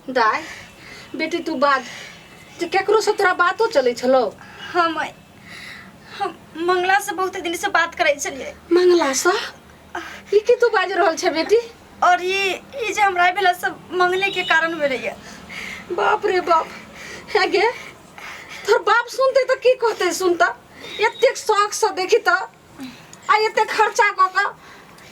दाय बेटी तू बाज जे केकरो से तोरा बातो चलै छलो। हाँ माय, हम मंगला से बहुत दिन से बात करै छलियै। मंगला से? ई की तू बाजि रहल छै बेटी? और ये जे हमरा भेला सब मंगले के कारण भेलैया। बाप रे बाप, हे गे तोहर बाप सुनते तऽ की कहते? सुनता एतेक शौक से देखी तऽ आ एतेक खर्चा कऽ कऽ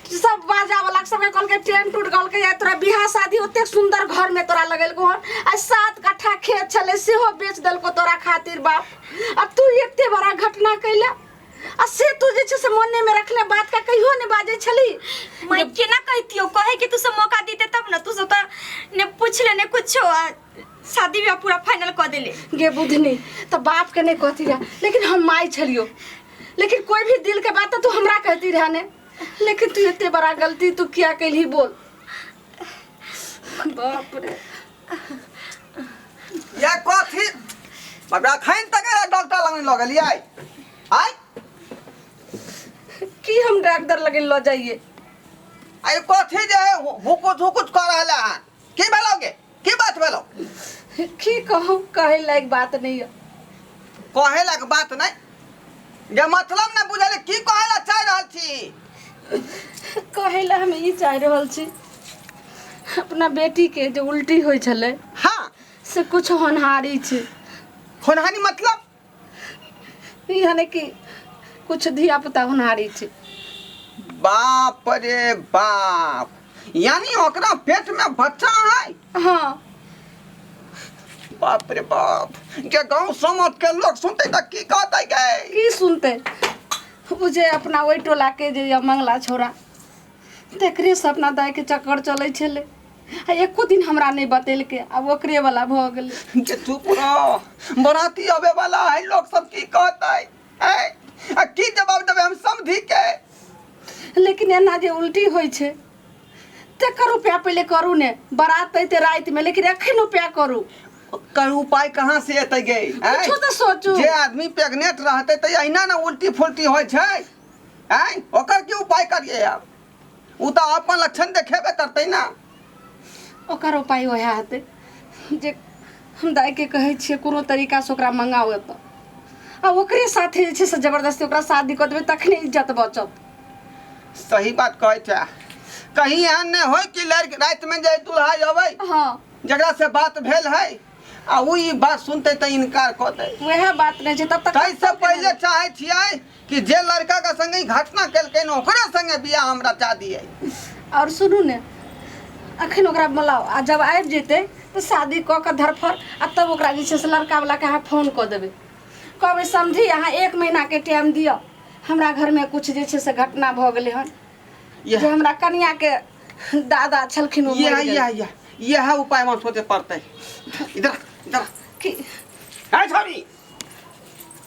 सब बाजा वाला सबके कहलकै टेंट उट कहलकै या तोरा बियाह शादी ओतेक सुंदर घर में तोरा लगेलको हन, आ 7 कट्ठा खेत छलै सेहो बेच देलको तोरा खातिर बाप, आ तू एते बड़ा घटना कैला आ से तू जे छै से मने में रखले बात का कहियो नहीं बाजै छली। मैं केना कहतियो, कहे के तू सब मौका दीते तब ना, तू सब त ने पूछले ने कुछो आ शादी ब्याह पूरा फाइनल क देले। गे बुधनी त बाप के नहीं कहती रहा, लेकिन हम माई छलियो, लेकिन कोई भी दिल के बात तो तू हमरा कहती रहा ने, लेकिन तू एते बड़ा गलती तू किया कैली बोल। बाप रे या कथी बाप रे, अखन तक डॉक्टर लग नहीं लगलियै आय की हम डॉक्टर लगे ल जाइए? आई कथी जे है हुकुच हुकुच कर रहला है, की भेलौ गे, की बात भेलौ? की कहूँ, कहे लायक बात नहीं है। कहे लायक बात नहीं जे मतलब नहीं बुझल की कहे ला चाह रहल छी? कहे ला हम ई चाह रहल छी अपना बेटी के जे उल्टी होय छलै, हाँ, से कुछ होनहारी छै। होनहारी मतलब? यानी कि कुछ धिया पुता होनहारी छै। बाप रे बाप, यानी ओकरा पेट में बच्चा है? हाँ। बाप रे बाप, जे गांव समाज के लोग सुनते त की कहते गे? की सुनते, उ जे अपना ओहि टोला के जे या मंगला छोरा तकरे से अपना दाई के चक्कर चलै छलै, आ एको दिन हमरा नहीं बतेलकै, आब ओकरे वाला भऽ गेलै। जे चुप रह, बराती आबे वाला है, लोग सब की कहते है आ की जवाब देबै हम समझी के? लेकिन एना जे उल्टी होइ छै तकर उपाय पहिले करू ने, बारात अयतै राति में, लेकिन एखन उपाय करू। ओकर उपाय कहाँ से एतै गे? आँय? कुछो तऽ सोचू। जे आदमी प्रेग्नेंट रहतै तऽ अहिना ने उल्टी फुल्टी होइ छै, आँय? ओकर की उपाय करियै आब? उ तऽ अपन लक्षण देखेबे करतै ना। ओकर उपाय वएह हेतै जे हम दाइ के कहै छियै कोनो तरीका से ओकरा मंगाउ एतऽ, आ ओकरे साथे जे छै से जबरदस्ती ओकरा शादी कऽ देबै, तखने इज्जत बचत। सही बात कहै छै, कहीं एहन नहि होय कि लड़की राति में जे दुल्हा अबै, हाँ, जकरा से बात भेल है आ उ ई बात सुनते तऽ इनकार कऽ दे। वएह बात नहि छै तब तक। ताहि से पहिले चाहै छियै कि जे लड़का के संगे ई घटना केलकै ने ओकरे संगे बियाह हमरा चाह दियै। और सुनू ने, अखन ओकरा बोलाउ, आ जब आबि जेतै तऽ शादी कऽ कऽ धरफड़, आ तब ओकरा जे छै से लड़का वाला के अहाँ फोन कऽ देबै, कहबै समझी अहाँ 1 महीना के टाइम दिअ, हमरा घर में कुछ जे छै से घटना भऽ गेलै हन, जे हमरा कनिया के दादा छलखिन ओ मरि गेल। यह उपाय हम सोचे पड़तै। इधर इधर की? है छोरी,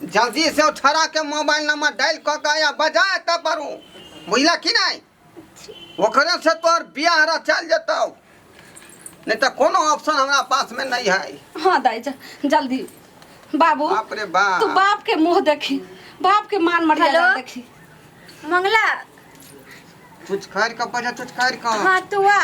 जल्दी से ओ छोरा के मोबाइल नंबर डायल कऽ के या बजा एतऽ पर, बुझला कि नहीं? ओकरे से तोहर बियाह रह चल जेतौ, नहीं तऽ कोनो ऑप्शन हमरा पास में नहीं है। हाँ दाई, जल्दी बाबू। बाप रे बाप, तू बाप के मुंह देखी, बाप के मान मर्यादा हेलो? देखी। मंगला चुचकार का बजा, चुचकार का। हाँ तू आ।